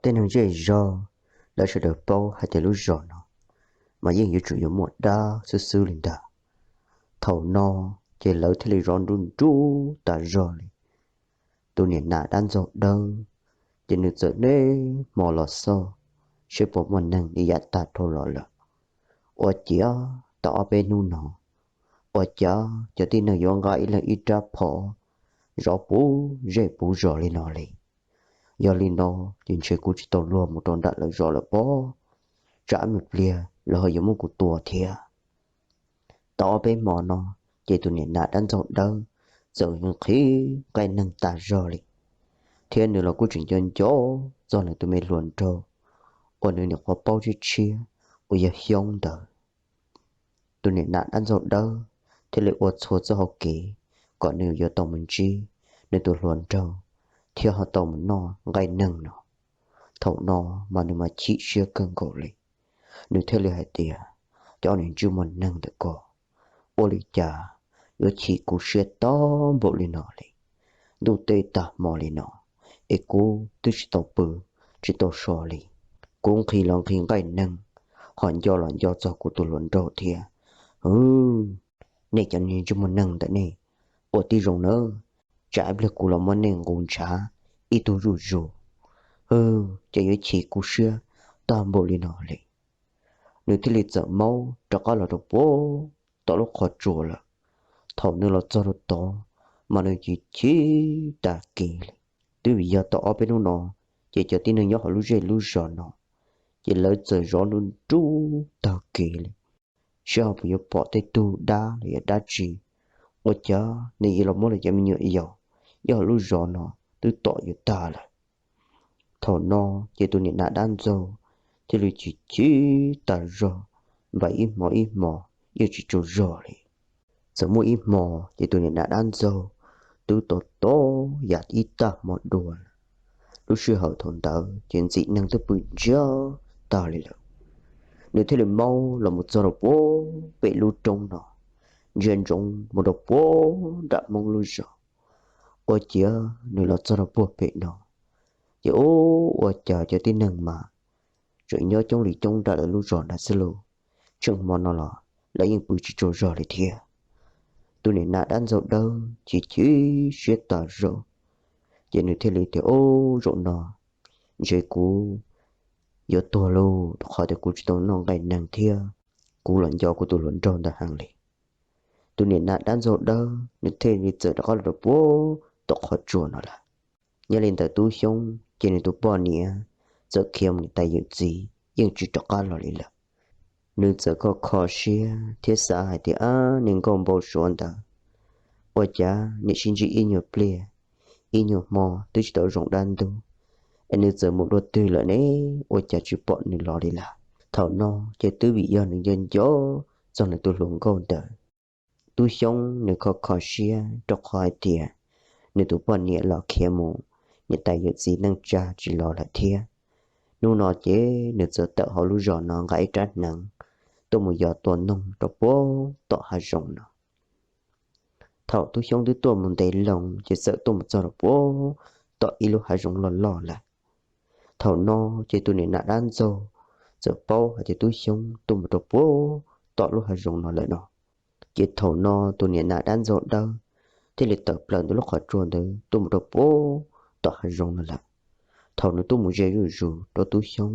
Tej neeg zej zog lawv sawv daws paub hais tias lub zos no mas yeej yuav tsum yuav muaj dab xwb xwb li ntag. Thaum no ces lawv thiaj li zov nruj nruj tas zog li. Tus niam nas dab ntxaug dawb ces nws txawm neb hmo los xauj seb puas muaj neeg li yav tag dhau los lawm. Ua ciav tau ob peb hnub no, ua cas cov tib neeg yuav nqa ib leeg ib rab phom zov puv zej puv zos li no li. Yog li no ces ntshe kuv tsis tau luag mus rau nram lawv zos lawm pob, tsam me pliag lawv ho yuav muab kuv tua thiab. Tau ob peb hmo no ces tus niam nas dab ntxaug dawb txawm nqhis nqaij neeg tas zog li, thiab nws los kuj tseem nco nco txog nws tus me hluas nraug uas nws nyuam qhuav paub tshiab tshiab uas yog Xyoob ntawd. Tus niam nas dab ntxaug dawb thiaj li ua txhua txoj hauv kev kom nws yuav tau mus ntsib nws tus hluas nraug thiab ho tau mus noj nqaij neeg no. Thaum no mas nws mas chim siab kawg nkaus li. Nws thiaj li hais tias, cov niag ntsej muag neeg ntawm ko, ua li cas yuav chim kuv siab tag npaum li no li? Ntuj teb tag hmo li no es kuv twb tsis tau pw tsis tau so li. Kuv nqhis los nqhis nqaij neeg, ho nco los nco txog kuv tus hluas nraug thiab. Hwv, nej cov niag ntsej muag neeg ntawm nej, ua tib zoo nawb, tsam ib pliag kuv los muab nej nqus ntshav ib tug zuj zus. Hwv, ces yuav chim kuv siab tag npaum li no li. Nws thiaj li txawm maub rov qab los rau puag tom lub qhov tsua lawm. Thaum nws los txog rau tod mas nws chim chim tag kev li. Twb vim yog tau ob peb hnub no ces cov tib neeg nyob hauv lub zej lub zos no ces lawv txawm zov nruj nruj tag kev li, seb ho puas yuav pom tej tug dab los yog dab tsi. Ua cas nws yuav los muab lawv cov me nyuam yaus nyob hauv lub zos no twb tom yuav tag lawm. Thaum no ces tus niam nas dab ntxaug thiaj li chim chim tas zog, npaum ib hmo ib hmo yeej tsis tsaug zog li. Txawm muaj ib hmo ces tus niam nas dab ntxaug twb tos tos yam ib tag hmo dua lawm. Lub sij hawm thaum ntawd ces ntxim neeg twb pw ntsiag tag li lawm. Nws thiaj li maub los mus txog rau puag pem lub roob no, ntsia ntsoov mus rau puag nram Hmoob lub zos. Ua ciav nws los txog rau puag pem no ces ub, ua cas cov tib neeg mas tseem nyob coob li coob nram lawv lub zos ntawd xwb lauj. Tsheej hmo no los lawv yeej pw tsis tsaug zog li thiab. Tus niam nas dab ntxaug dawb chim chim siab tas zog, ces nws thiaj li tias, ub, zaum no ntshe kuv yuav tuag lauj, rau qhov tias kuv tsis tau noj nqaij neeg thiab kuv los nco kuv tus hluas nraug ntawd heev li. Tus niam nas dab ntxaug dawb nws thiaj li txawm rov qab los rau puag tom qhov tsua no lawm. Nyob li ntawd Tub Xyoob ces nws tus poj niam txawm khiav mus niam tais yawm txiv yeej tsis rov qab los li lawm. Nws txawm kho kho siab thiab xav hais tias, ab, niag nkauj npau suav ntawd, ua cas niam sib ntsib ib nyuag pliag ib nyuag hmo twb tsis tau zoo dab ntub, es nws txawm mus dua twg lawm ne, ua cas tsis pom nws los li lawm. Thaum no ces twb vim yog nws nco nco txog nws tus hluas nkauj ntawd. Tub Xyoob nws kho kho siab rau qhov hais tias nws tus poj niam los khiav mus niam tais yawm txiv neej tsa tsis los lawm thiab. Hnub no ces nws txawm tawm hauv lub zos no nqa ib rab hneev tuaj mus yos tua noog rau puag tom hav zoov no. Thaum Tub Xyoob twb tuaj mus ntev loo ces txawm tuaj mus txog rau puag tom ib lub hav zoov loj loj lawm. Thaum no ces tus niam nas dab ntxaug txawm paub hais tias Tub Xyoob tuaj mus rau puag tom lub hav zoov no lawm no. Ces thaum no tus niam nas dab ntxaug dawb thiaj li tawm plaws ntawm lub qhov tsua ntawd tuaj mus rau puag tom hav zoov no lawm. Thaum nws tuaj mus ze zuj zus rau Tub Xyoob,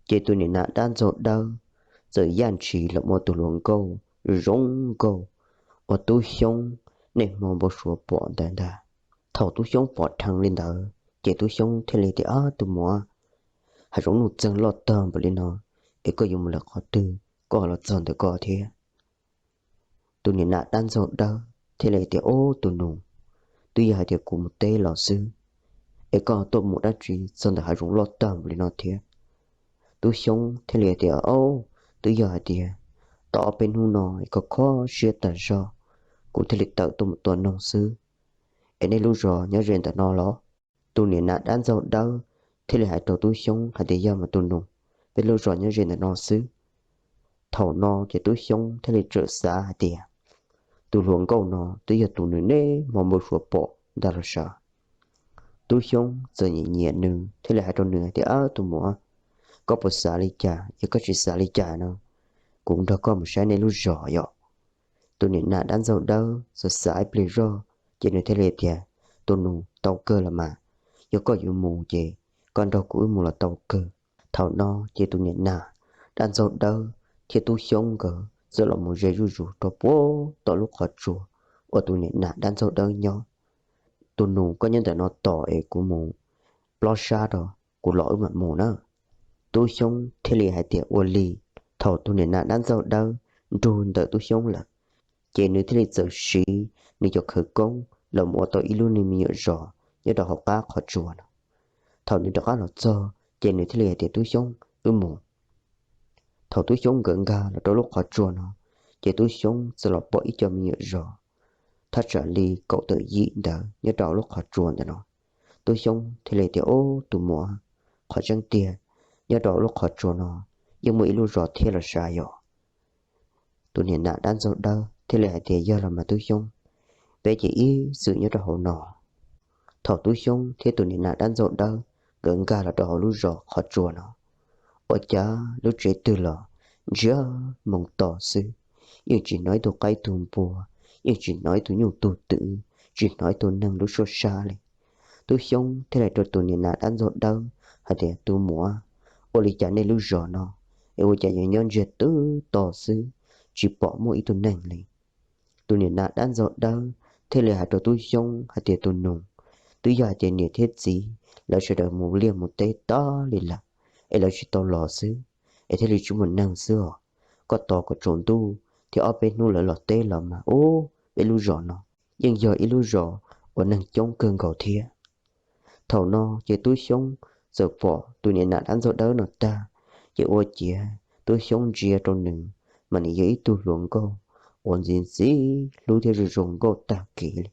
ces tus niam nas dab ntxaug dawb txawm yaj ntshis los ua tus hluas nkauj zoo nkauj uas Tub Xyoob niaj hmo npau suav pom ntawd ntag. Thaum Tub Xyoob pom dheev li ntawd ces Tub Xyoob thiaj li tias, ab, tus muam, hav zoov nuj txeeg loj tag npaum li no es koj yuav mus lawm qhov twg koj los txog ntawm koj thiab? Tus niam nas dab ntxaug dawb thiaj li tias, ob, tus nus, twb yog hais tias kuv mus teb los xwb, es koj tuaj mus dab tsi txog ntawm hav zoov loj tag npaum li no thiab? Tub Xyoob thiaj li tias, ob, twb yog hais tias tau ob peb hnub no es koj kho siab tas zog, kuv thiaj li tawm tuaj mus tua noog xwb. Es nej lub zos nyob ze ntawm no los? Tus niam nas dab ntxaug dawb thiaj li hais rau Tub Xyoob hais tias, yog mas tus nus, peb lub zos nyob ze ntawm no xwb. Thaum no ces Tub Xyoob thiaj li txawm xav hais tias, tus hluas nkauj no twb yog tus nws niaj hmo npau suav pom ntag los sav. Tub Xyoob txawm nyiam nyiam nws thiaj li hais rau nws hais tias, Ab, tus muam, koj puas xav li cas? Yog koj tsis xav li cas no, kuv nrog koj mus saib nej lub zos yom. Tus niam nas dab ntxaug dawb txawm xav ib pliag zog, ces nws thiaj li tias, Tus nus, tau kawg los mas, yog koj yuav mus ces koj nrog kuv wb mus los tau kawg. Thaum no ces tus niam nas dab ntxaug dawb thiab Tub Xyoob nkawd txawm los mus ze zuj zus rau puag tom lub qhov tsua uas tus niam nas dab ntxaug dawb nyob. Tus nus, koj nyob ntawm no tos es kuv mus plob sab rau, kuv los wb mam mus na. Tub Xyoob thiaj li hais tias, Ua li. Thaum tus niam nas dab ntxaug dawb nrug ntawm Tub Xyoob lawm, ces nws thiaj li txawm siv nws cov khawv koob los mus ua tau ib lub niag me nyuam zos nyob rau hauv qab qhov tsua no. Thaum nws rov qab los txog ces nws thiaj li hais tias, Tub Xyoob, wb mus. Thaum Tub Xyoob nkawd nkag los rau lub qhov tsua no, ces Tub Xyoob txawm los pom ib co me nyuam zos thaj tsam li kaum tawm yim ntawd nyob rau lub qhov tsua ntawm no. Tub Xyoob thiaj li tias, Ub, tus muam, qhov tseeb tiag, nyob rau lub qhov tsua no yeej muaj ib lub zos thiab los sav yom. Tus niam nas dab ntxaug dawb thiaj li hais tias, Yog los mas Tub Xyoob, peb ces ib txwm nyob rau hauv no. Thaum Tub Xyoob thiab tus niam nas dab ntxaug dawb nkawd nkag los rau hauv lub zos qhov tsua no, ua cas lub tsev twg los ntsiag moo to xwb, yeej tsis hnov ib tug qaib tug npua, yeej tsis hnov ib tug nyuj tug twm, tsis hnov ib tug neeg lub suab sab li. Tub Xyoob thiaj li hais rau tus niam nas dab ntxaug dawb hais tias, Tus muam, ua li cas nej lub zos no es ua cas yuav nyob ntsiag twb to xwb, tsis pom muaj ib tug neeg li? Tus niam nas dab ntxaug dawb thiaj li hais rau Tub Xyoob hais tias, Tus nus, twb yog hais tias niam thiab txiv lawv sawv daws mus liaj mus teb tag li lawm es lawv tsis tau los xwb, es thiaj li tsis muaj neeg xwb os. Koj tos kom tsaus ntuj thiab ob peb hnub lawv los teb los mas, ub, peb lub zos no yeej yog ib lub zos uas neeg coob kawg nkaus thiab. Thaum no ces Tub Xyoob txawm pom tus niam nas dab ntxaug dawb no tag, ces ua ciav Tub Xyoob ntsia rau nws mas nws yog ib tug hluas nkauj uas ntxim ntxim hlub thiab zoo zoo nkauj tag kev li.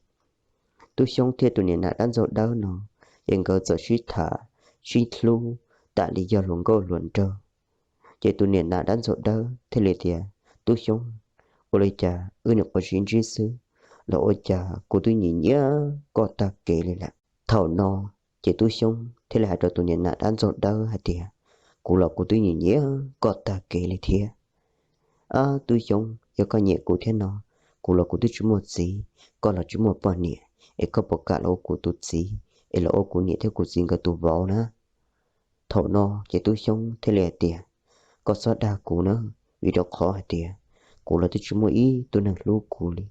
Tub Xyoob thiab tus niam nas dab ntxaug dawb no ces nkawd txawm sib tham sib hlub tam li yog hluas nkauj hluas nraug. Ces tus niam nas dab ntxaug dawb thiaj li tias, Tub Xyoob, ua li cas wb nyuam qhuav sib ntsib xwb los ua cas kuv twb nyiam nyiam koj tag kev li lawm? Thaum no ces Tub Xyoob thiaj li hais rau tus niam nas dab ntxaug dawb hais tias, Kuv los kuv twb nyiam nyiam koj tag kev li thiab. Ab, Tub Xyoob, yog koj nyiam kuv thiab no, kuv los kuv twb tsis muaj txiv, koj los tsis muaj poj niam, es koj puas kam los ua kuv tus txiv, es los ua kuv niam thiab kuv txiv nkawd tus vauv na? Thaum no ces Tub Xyoob thiaj li hais tias, Koj txhob dag kuv na, vim rau qhov hais tias kuv los twb tsis muaj ib tug neeg hlub kuv li.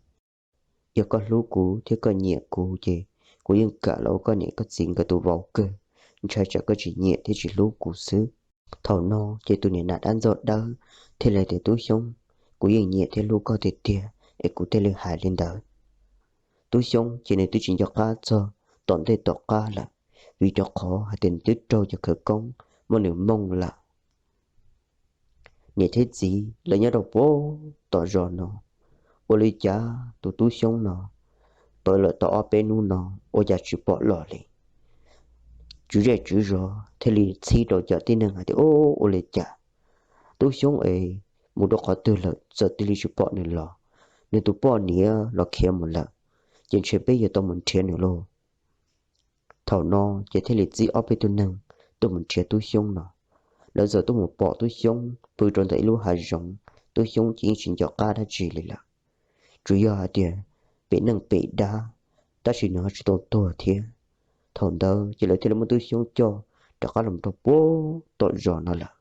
Yog koj hlub kuv thiab koj nyiam kuv ces kuv yeej kam los ua koj niam koj txiv nkawd tus vauv kawg, ntshai tsam koj tsis nyiam thiab tsis hlub kuv xwb. Thaum no ces tus niam nas dab ntxaug dawb thiaj li hais tias, Tub Xyoob, kuv yeej nyiam thiab hlub koj tiag tiag es kuv thiaj li hais li ntawd. Tub Xyoob ces nws twb tsis nco qab txog tom ntej tom qab lawm, vim rau qhov hais tias nws twb raug cov khawv koob muab nws mooj lawm. Niam thiab txiv lawv nyob rau puag tom zos no, ua li cas tus Tub Xyoob no pawv lawm tau ob peb hnub no ua cas tsis pom los li. Tswv zej tswv zos thiaj li txhib rau cov tib neeg hais tias, Ub, ua li cas Tub Xyoob es mus rau qhov twg lawm txawm cia li tsis pom nws los? Nws tus poj niam los khiav mus lawm, ces ntshe peb yuav tau mus nrhiav nws lauj. Thaum no ces thiaj li txib ob peb tug neeg tuaj mus nrhiav Tub Xyoob no. Lawv txawm tuaj mus pom Tub Xyoob pw rau ntawm ib lub hav zoov, Tub Xyoob ces yeej tsis nco qab dab tsi li lawm, tsuas yog hais tias pem neej pem dab, tab sis nws ho tsis tau tuag thiab. Thaum ntawd ces lawv thiaj li muab Tub Xyoob coj rov qab los rau puag tom zos no lawm.